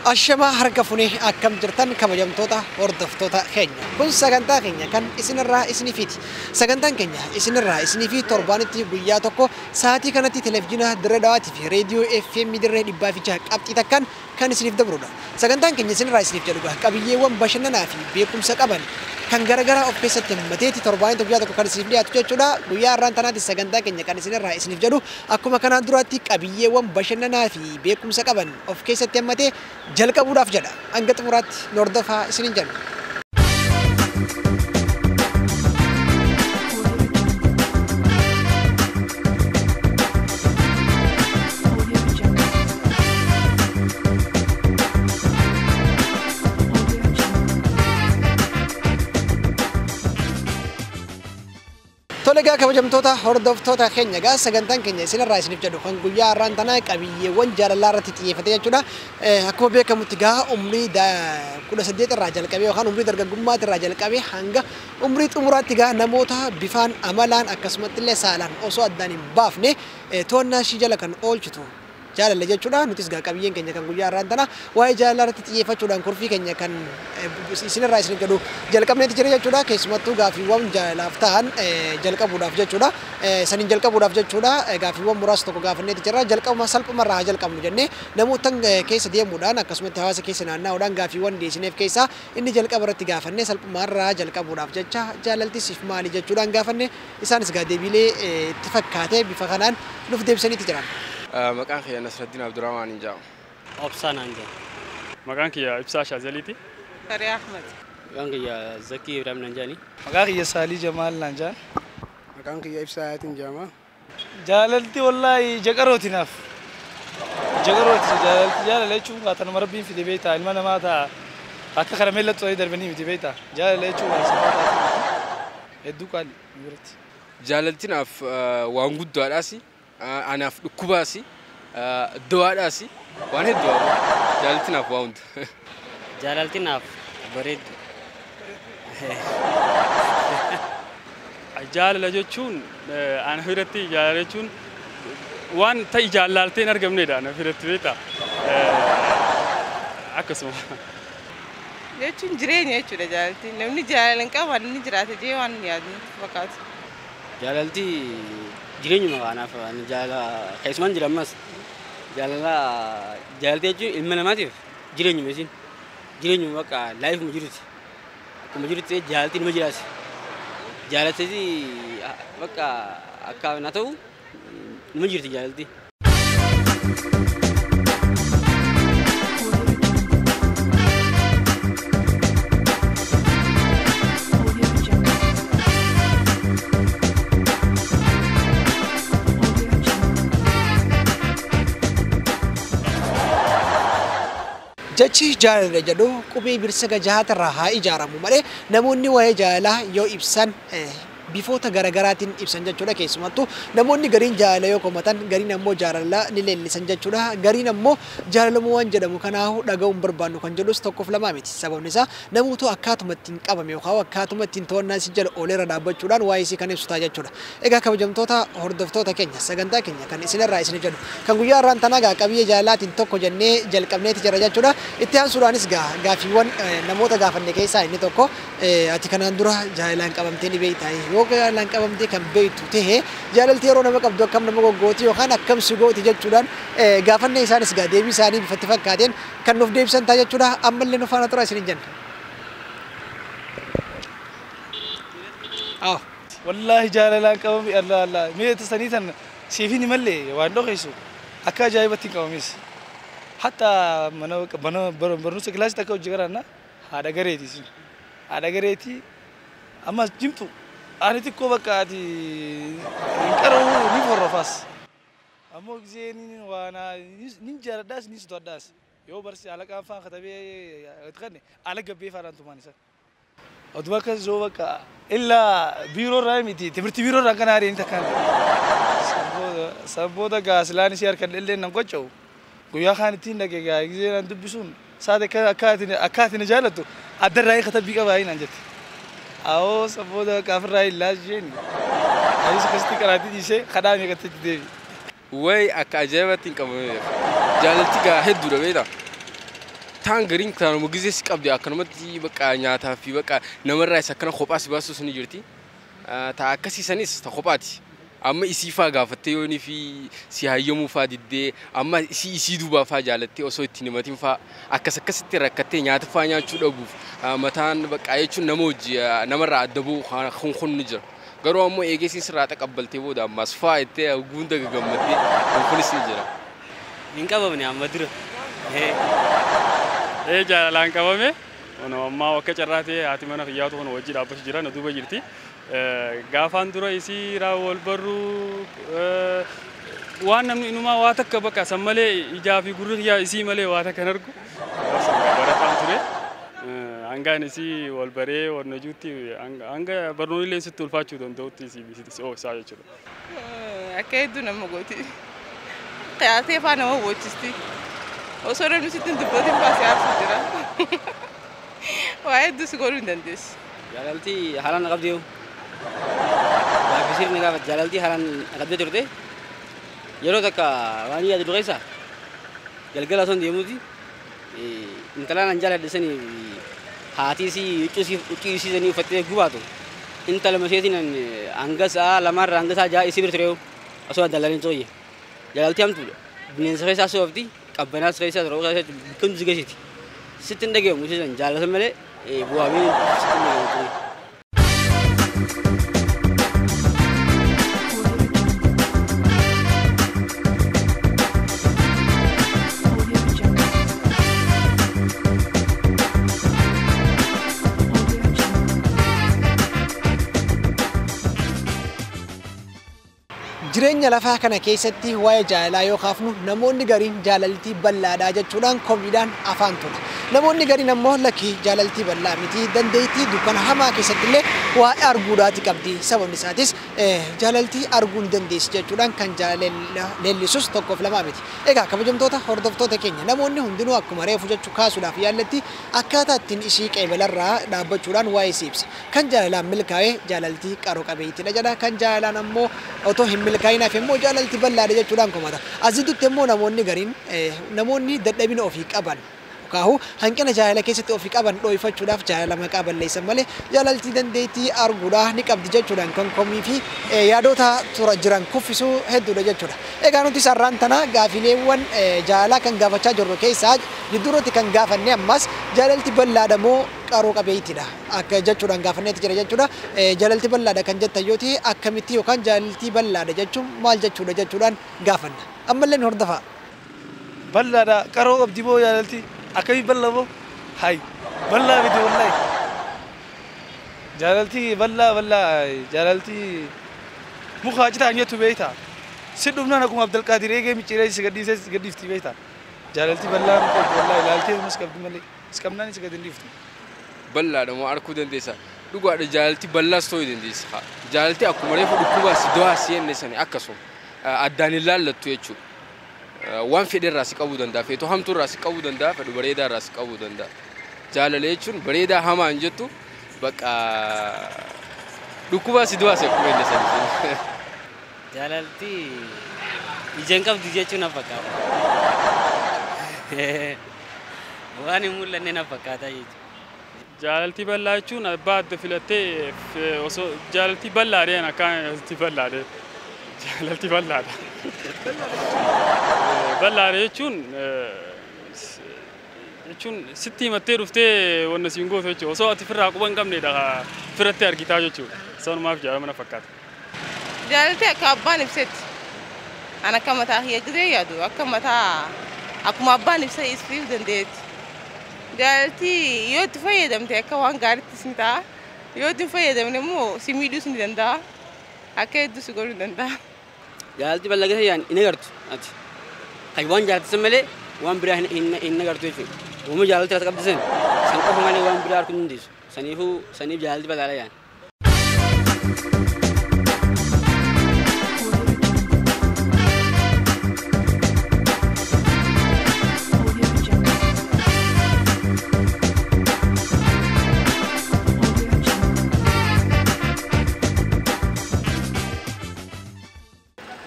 Ashamaa harka funee akkam jirtan kabajamtoota hordoftoota keenya. Kun sagantaa keenya kan isinirraa isiniifiiti. Sagantaan keenya isinirraa isiniifii torbaanitti guyyaa tokko sa'aatii kanatti televezyiina Dirree Dawaatii fi reediyoo FM Dirree 106.1 kan isiniif dabrudha. Sagantaan keenya isinirraa isiniif jedhu qabiyyeewwan bashannanaa fi beekumsa qaban kan garagaraa of keessatti hammateeti torbaanitti guyyaa tokko kan isiniif dhiyaatu jechuudha. Guyyaa har'aan tanaatti sagantaa keenya kan isinirraa isiniif jedhu akkuma kanaan duraatti qabiyyeewwan bashannanaa fi beekumsa qaban of keessatti hammatee jalqabuudhaaf jedha. Hanga xumuraatti nu hordofaa isiniin jenna. Tole egaa kabajamtoota hordoftoota keenya egaa sagantaan keenya isinirraa isiniif jedhu kan guyyaa har'aan tanaa qabiyyeewwan jaalalaa irratti xiyyeeffate jechuudha. Akkuma beekamutti egaa umrii 18 irraa jalqabee yookaan umrii dargaggummaa irraa jalqabee hanga umrii xumuraatti egaa namoota bifaan amalaan akkasumatti illee saalaan osoo addaan hin baafne to'annaa ishii jala kan oolchitu jaalala jechuudha. Nutis egaa qabiyyeen keenya kan guyyaa har'aan tana waa'ee jaalalaa irratti xiyyeeffachuudhaan kurfii keenya kan isinirraa isiniif jedhu jalqabneeti jira jechuudha. Keessumattuu gaaffiiwwan jaalalaaf ta'an jalqabuudhaaf jechuudha. Saniin jalqabuudhaaf jechuudha. Gaaffiiwwan muraasa tokko gaafanneeti jira. Jalqabuma salphumarraa haa jalqabnu jennee namoota keessa deemuudhaan akkasumatti hawaasa keessa naanna'uudhaan gaaffiiwwan dhiyeessineef keessaa inni jalqaba irratti gaafannee salphumarraa jalqabuudhaaf jecha jaalalti siif maali jechuudhaan gaafanne isaanis gaa deebiilee itti fakkaatee bifa kanaan nuuf deebisaniiti jiran. Maqaan kiyya Nasruddin Abdurrahmaan hin jedhamu. Obsaa naan jedhama. Maqaan kiyya Ibsaa Shaazaliiti. Saree Ahmad. Maqaan kiyya Zakii Ibrahim naan jedhani. Maqaan kiyya Saalii Jamaal naan jedhan. Maqaan kiyya Ibsaa Hayatiin jedhama. Jaalalti wallaahi jaqarooti naaf. Jaqarooti jaalalti jaalala jechuun tanuma rabbiin fide beektaa ilma namaa ta'a. Akka kana meellattu darbanii miti beektaa. Jaalala jechuun waan safaa taate hedduu qaali biratti. Jaalalti naaf waan guddaadhaas anaaf dhukkubaas dawaadhaas waan hedduu jaalalti naaf waa hunda. Jaalalti naaf bareeddu. Jaalala jechuun ana biratti jaalala jechuun waan ta'e jaallaltee hin argamnedha ana biratti beektaa. Akkasuma. Jechuun jireenya jechuudha jaalalti. Namni jaalala hin qabu inni jiraata jee waan yaadu fakkaatu. Jaalalti jireenyuma kanaaf ani jaalala keessumaan jira ammas jaalala jaalalti jechuun ilma namaatiif jireenyuma isin jireenyuma bakka laayifuma jiruti akkuma jirutti jaalalti nama jiraasi jaalalti bakka akka na ta'u nama jirti jaalalti. Jechi jaalala jedhu qubee birsaga jahaatirraa haa ijaaramu malee namoonni waa'ee jaalalaa yoo ibsan bifoota garagaraatiin ibsan jechuudha. Keessumattuu namoonni gariin jaalala yoo komatan gariin ammoo jaalala ni leellisan jechuudha. Gariin ammoo jaalalummaa waan jedhamu kanaafuu dhaga'uun barbaannu kan jedhus tokkoof lamaa miti. Sababni isaa namoota akkaatuma ittiin qabame yookaan akkaatuma ittiin to'annaa isii jala ooleerra dhaabbachuudhaan waa'ee isii kan ibsu ta'a jechuudha. Egaa kabajamtoota hordoftoota keenya sagantaa keenya kan isinirraa isin jedhu kan guyyaa har'aan tanaa gaa qabiyyee jaalalaatiin tokko jennee jalqabneeti jira jechuudha. Itti aansuudhaanis gaa gaaffiiwwan namoota gaafanne keessaa inni tokko ati kanaan dura jaalalaan qabamtee ni beektaa yoo jaalalaan qabamtee kan beektu ta'e jaalalti yeroo nama qabdu akkam nama goggooti yookaan akkam si gooti jechuudhaan gaafanne isaanis gaa deebii isaanii bifatti fakkaateen kan nuuf deebisan ta'a jechuudha. Ammallee nu faana tura isiniin jenna. Wallaahi jaalalaan qabame Allah Allah mee tasanii tan siifin malee waan dhokeessu akka ajaa'ibatti hin qabames. Hatta mana mana barnoota kilaasii takka hojii garaanna haadha gareeti isin haadha gareeti ammas jimtu ani xiqqoo bakka ati hin qara'u ni horrofaas. Ammoo giseen waan nin jaaladhaas ni sodaadhaas yoo barsi alaqaan faan katabee kanne ala gabbee faadhaan tumaan isa. Oduma akkas yoo bakka illaa biiroo irraa miti timirti biiroo irraa kan aariin takkaan. Sabboota gaa silaan isii harkan illee nan qocca'u. Guyyaa kaan ittiin dhaqe gaa gisee nan dubbisuun saate akka ati na jaalattu addarraa katabbii qabaa naan jette. Awoo sabboota kaafirraa illaa isheen. Anis akkasitti qaraatii dhiisee kadhaa meeqatti itti deebi. Way akka ajaa'ibatti hin qabamne. Jaalalti gaa hedduudha beektaa. Taan gariin kanuma gisee si qabdi akkanumatti bakka nyaataa fi bakka namarraa isa akkana kophaa si baasus ni jirti. Ta akkasii sanis ta kophaati. Amma isii faa gaafattee yoonii fi si hayyamuu faa diddee amma isii duubaa faa jaalattee osoo ittiin himatin faa akkas akkasitti rakkattee nyaata faa nyaachuu dhabuuf mataan bakka jechuun nama hojii namarraa adda bu'u kun kun ni jira. Garuu ammoo eegesiin sirraa taqabbaltee booda ammas faa ittee guunda gagammattee kun kunis ni jira. Hin qabamne amma dura. Jaalalaan qabame ammaa akka carraa ta'e haati mana kiyyaatu kun wajji dhaabbachuu jira na duuba jirti. Gaafaan dura isii wal barruu waan namni inumaa waa takka bakka san malee ijaa fi gurri kiyyaa isii malee waa takka hin argu. Barataan ture. Hangaan isii wal baree wal najuutti hanga barnoonni illee sitti ulfaachuu danda'utti isii isaa jechuudha. Akka hedduu nama gooti. Qiyaasee faa nama boochisti. Osoo namni sitti hin dubbatin baasee aarsu jira. Waa hedduu si godhuu hin dandeessu. Jaalalti haalaan na qabdi yoo. Gaaffisiif ni gaafate jaalalti haalaan na qabdee turte. Yeroo takka waan yaadu keessa galgala osoo hin deemuuti intalaan an jaaladhe sanii haati isii huccuu isii sanii uffattee gubaatu intala maseetiin hanga sa'a lamaarra hanga sa'a ja'a isii bira ture osoo daldalin tooyye. Jaalalti hamtuudha. Bineensa keessaa soofti qabbanaas keessaa rooba keessaa biqiltuu si geessiti. Sitti hin dhagahamu isiisan jaalatan malee bu'aamee sitti hin dhagahamu ture. Jireenya lafaa kana keessatti waa'ee jaalalaa yoo kaafnu namoonni gariin jaalaltii bal'aadhaa jechuudhaan komiidhaan afaan tola. Namoonni gariin ammoo lakkii jaalaltii bal'aa miti dandeettii dukkana hamaa keessatti illee waa'ee arguudhaati qabdi. Sababni isaatis jaalaltii arguu hin dandeessi jechuudhaan kan jaalala leellisus tokkoof lamaa miti. Egaa kabajamtoota hordoftoota keenya namoonni hundinuu akkuma reefu jechuu kaasuudhaaf yaallatti akkaataa ittiin ishii qeebalarraa dhaabbachuudhaan waa'ee isii ibsa. Kan jaalalaan milkaa'e jaalaltii qaroo qabeeyyiidha jedha. Kan jaalalaan ammoo otoo hin milkaa'inaaf immoo jaalalti bal'aadha jechuudhaan komata. Asittutti immoo namoonni gariin namoonni dadhabina ofii qaban kaahu hanqina jaalala keessatti ofii qaban dhooyfachuudhaaf jaalala maqaa balleessan malee jaalaltii dandeettii arguudhaa ni qabdi jechuudhaan kan komii fi yaadota tura jiran kuffisuu hedduudha jechuudha. Egaa nuti sarraan tana gaafileewwan jaalalaa kan gaafachaa jirru keessaa gidduutti kan gaafanne ammas jaalalti bal'aadha moo qaroo qabeeyyiidha akka jechuudhaan gaafanneeti jira jechuudha. Jaalalti bal'aadha kan jettan yoo ta'e akkamitti yookaan jaalalti bal'aadha jechuun maal jechuudha jechuudhaan gaafanna. Ammallee nu hordofaa. Bal'aadha qaroo qabdi moo jaalalti akkamii bal'aa moo? Hay bal'aa miti wallahi. Jaalalti bal'aa bal'aa jaalalti muka achi ta'an jettu beektaa. Si dhufnaan akkuma Abdulqaadir eegee micciiree si gadhiisee si gadhiifti beektaa. Jaalalti bal'aa miti wallahi ilaaltee mas qabdi malee si qabnaan si gadi hin dhiiftu. Bal'aadha moo arguu dandeessa. Dhugaadha jaalalti bal'aas ta'uu dandeessa. Jaalalti akkuma reefu dhukkubaas du'aas jenne sani akkasuma addaan hin laallattu jechuudha. Waan fedhe irraa si qabuu danda'a. Feetu hamtuu irraa si qabuu danda'a. Fedhu bareedaa irraa si qabuu danda'a. Jaalala jechuun bareedaa hamaa hin jettu bakka dhukkubaas du'aas akkuma jenne sani. Jaalalti ija hin qabdu jechuun na fakkaata. Waan hin mul'anne na fakkaata jechuudha. Jaalalti bal'aa jechuun abbaa adda filattee osoo jaalalti bal'aadha akkaan bal'aadha. Jaalalti bal'aadha. Bal'aadha jechuun sitti himattee dhuftee wanna siin gootu jechuudha. Osoo ati firraa quba hin qabnedha firatti argitaa jechuudha. Sanumaaf jaalala mana fakkaata. Jaalalti akka abbaan ibsetti. An akka mataa kiyya gisee yaadu akka mataa akkuma abbaan ibsa ibsuuf dandeetti. Jaalalti yoo itti fayyadamte akka waan gaariittis ni ta'a. Yoo itti hin fayyadamne immoo si miidhuus ni danda'a. Akka hedduu si godhuu ni danda'a. Jaalalti bal'aa keessa yaan hin agartu ati. Kan waan jaalattisan malee waan biraa hin agartu jechuudha. Uumama jaalalti irratti qabdisan san qofa malee waan biraa arguu hin dandeessu. Saniifuu saniif jaalalti badaadha jaan.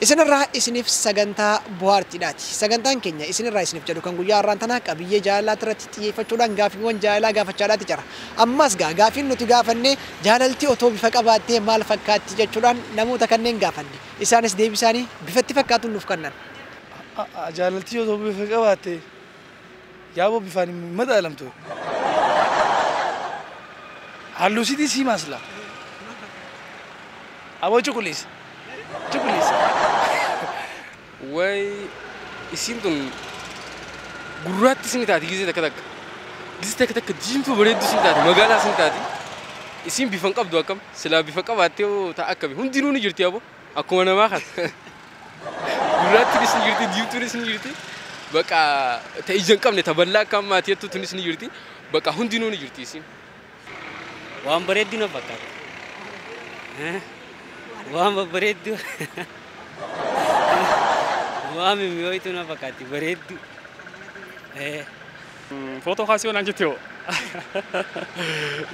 Isinirraa isiniif sagantaa bohaartiidhaati. Sagantaan keenya isinirraa isiniif jedhu kan guyyaa har'aan tanaa qabiyyee jaalalaa irratti xiyyeeffachuudhaan gaaffiiwwan jaalalaa gaafachaadhaati jira. Ammas gaa gaaffiin nuti gaafanne jaalalti otoo bifa qabaattee maal fakkaatti jechuudhaan namoota kanneen gaafanne. Isaanis deebii isaanii bifatti fakkaatuun nuuf kennan. Jaalalti otoo bifa qabaattee yaaboo bifaan hin madaalamtu. Halluu sitii sii maasla. Aboo cuquliisa. Cuquliisa. Way isiin tun gurraatti isin taati gisee takka takka. Gisee takka takka diimtuu bareedduu isin taati magaalaa isin taati. Isiin bifa hin qabdu akkam silaa bifa qabaattee ta'a akkami hundinuu ni jirti aboo akkuma namaa kana. Gurraattiinis ni jirti diimtuunis ni jirti. Baqa ta ija hin qabne ta bal'aa akka ammaati jettu tunis ni jirti. Baqa hundinuu ni jirti isiin. Waan bareedduu na fakkaata. Waan babbareedduu. Waan mimmi'ooytu na fakkaatti bareedduu. Footoo kaasii waan jettee hoo?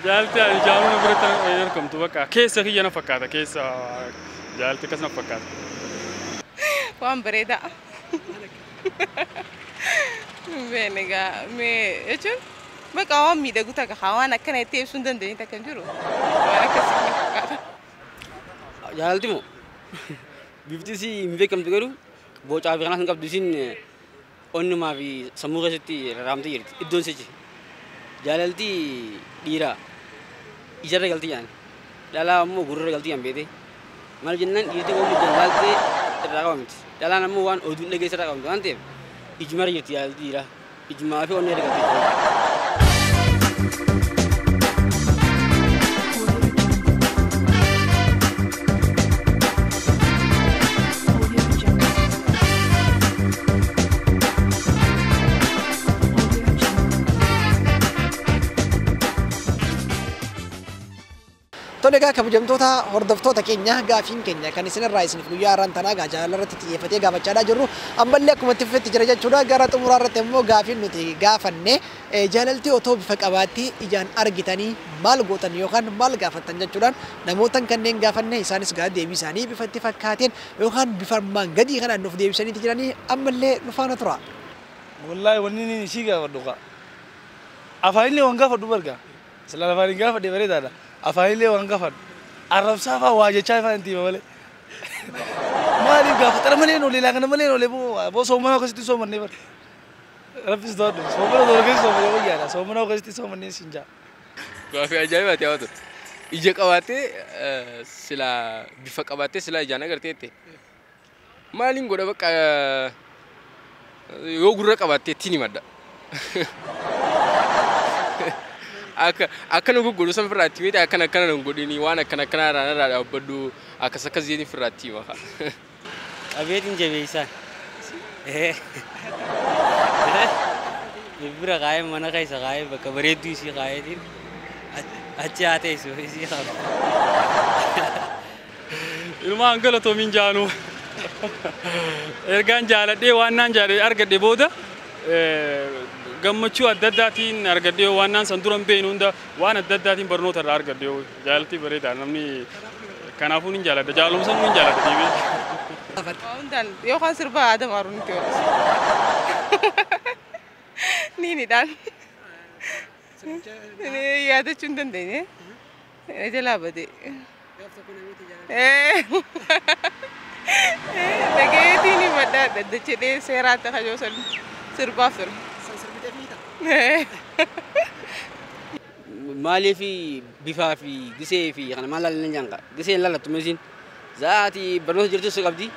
Jaalalti ani jaaluu na biratti argamtu bakka keessa kiyya na fakkaata keessa jaalalti akkas na fakkaata. Waan bareedaa. Beene egaa mee jechuun bakka waan miidhagu takka waan akkana itti ibsuu hin dandeenye takka hin jiru. Waan akkasii na fakkaata. Jaalalti moo bifti isii hin beekamtu garuu bocaa fi kanas hin qabdu isiin onnumaa fi sammuu keessatti rarraamtee jirti iddoon sichi. Jaalalti dhiiraa ijarra galti jaan dhalaa ammoo gurra galti jaan beete maal jennaan dhiirti waan ijaan laaltee irraa qabamti dhalaan ammoo waan oduun dhageessa irraa qabamti waan ta'eef ijumarra jirti jaalalti dhiiraa ijumaa fi onnee irra galti. Tole egaa kabajamtoota hordoftoota keenya gaafiin keenya kan isinirraa isiniif guyyaa har'aan tanaa gaa jaalala irratti xiyyeeffatee gaafachaadhaa jirru ammallee akkuma itti fufetti jira jechuudha. Gara xumuraa irratti immoo gaafiin nuti gaafanne jaalalti otoo bifa qabaattee ijaan argitanii maal gootan yookaan maal gaafattan jechuudhaan namoota kanneen gaafanne isaanis gaa deebii isaanii bifatti fakkaateen yookaan bifa armaan gadii kanaan nuuf deebisaniiti jiranii ammallee nu faana tura. Wallaahi wanni inni isii gaafadhu kaa. Afaanillee waan gaafadhu barga. Silaa afaan hin gaafadhe bareedaadha. Afaanillee waan gaafadhu. Arrabsaa fa'aa waa jechaa fa'aa hin malee. Maaliif gaafatara malee noolee laaqana malee noolee boo soomana akkasitti soomannee bara. Rabbis to'adhu. Soomana tola keessa soomannee wayyaadha. Soomana akkasitti soomannee siin jaa. Gaaffii ajaa'ibaati hawaasa. Ija qabaattee silaa bifa qabaattee silaa ijaan agarteette. Maaliin godha bakka yoo gurra qabaattee ittiin himadha. Akkana guggodhu san firraa itti beekte akkana akkana hin godhini waan akkana akkana irraa irraa dhaabbadhu akkas akkas jedhanii firraa itti hima. Qabeetiin jabeessaan. Bira kaayee mana keessa kaayee bakka bareedduu isii kaayeetiin achi haa teessu isii qaba. Ilmaan galatoomiin jaanuu ergaan jaaladhee waan naan jaaladhee argadhe booda gammachuu adda addaatiin argadhee waan naan san dura hin beekne hunda waan adda addaatiin barnoota irraa argadhee jaalalti bareedaa namni kanaafuu ni jaaladha jaalumsa ni jaaladha deebiin. Hundaan yookaan sirba aadaa maaruun itti oolchu. Ni nidhaan. Yaadachuu hin dandeenye. Jalaa badee. Dhageetiin baddaa dhaddachiidhee seeraatti kajoo san sirbaaf ture. Maaliif bifaa fi gisee fi kana maal laallan jaanqa gisee hin laallattu misiin zaati barnoota jirtus qabdi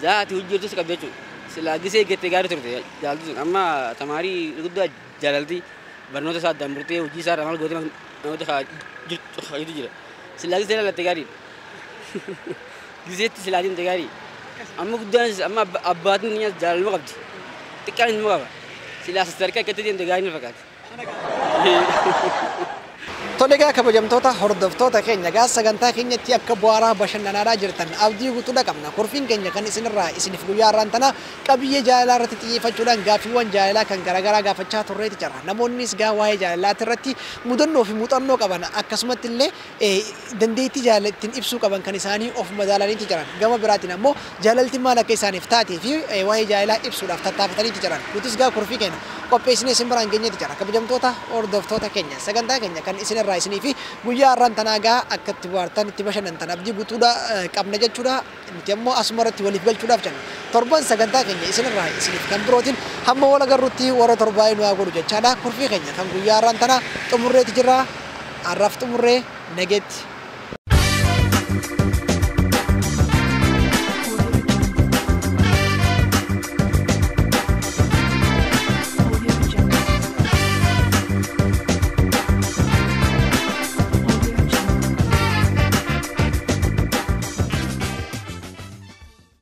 zaati hojii jirtus qabdi jechuudha. Silaa gisee eeggattee gaarii turte jaalalti sun amma tamaarii guddaa jaalalti barnoota isaa addaan murtee hojii isaa irraa maal gootee namoota jirtu jira. Silaa gisee laallatte gaarii giseetti silaa deemte gaarii amma guddaan amma abbaatiin jaalaluma qabdi xiqqaan ilma qaba. Silaa sadarkaa eeggattee deemte gaarii na fakkaata. Tole egaa kabajamtoota hordoftoota keenya egaa sagantaa keenyatti akka bu'aaraa bashannanaadhaa jirtan abdii guutuudha qabna. Kurfiin keenya kan isinirraa isiniif guyyaa har'aan tana qabiyyee jaalalaa irratti xiyyeeffachuudhaan gaaffiiwwan jaalalaa kan garaagaraa gaafachaa turreeti jira. Namoonnis gaa waa'ee jaalalaati irratti mudannoo fi muuxannoo qaban akkasumatti illee dandeettii jaalala ittiin ibsuu qaban kan isaanii of madaalaniiti jiran. Gama biraatiin ammoo jaalalti maal akka isaaniif taatee fi waa'ee jaalalaa ibsuudhaaf tattaafataniiti jiran. Nutis gaa kurfii keenya qopheessinee isin biraan geenyeeti jira. Kabajamtoota hordoftoota keenya sagantaa keenya kan isinirraa isinii fi guyyaa har'aan tanaa gaa akka itti bohaartan itti bashannantan abdii guutuudha qabna jechuudha. Nuti ammoo asuma irratti waliif galchuudhaaf jenna. Torban sagantaa keenya isinirraa isiniif kan birootiin hamma wal agarrutti warra torbaa'ee nu haa godhu jechaadha. Kurfii keenya kan guyyaa har'aan tanaa xumurreeti jirra. Har'aaf xumurree nageetti.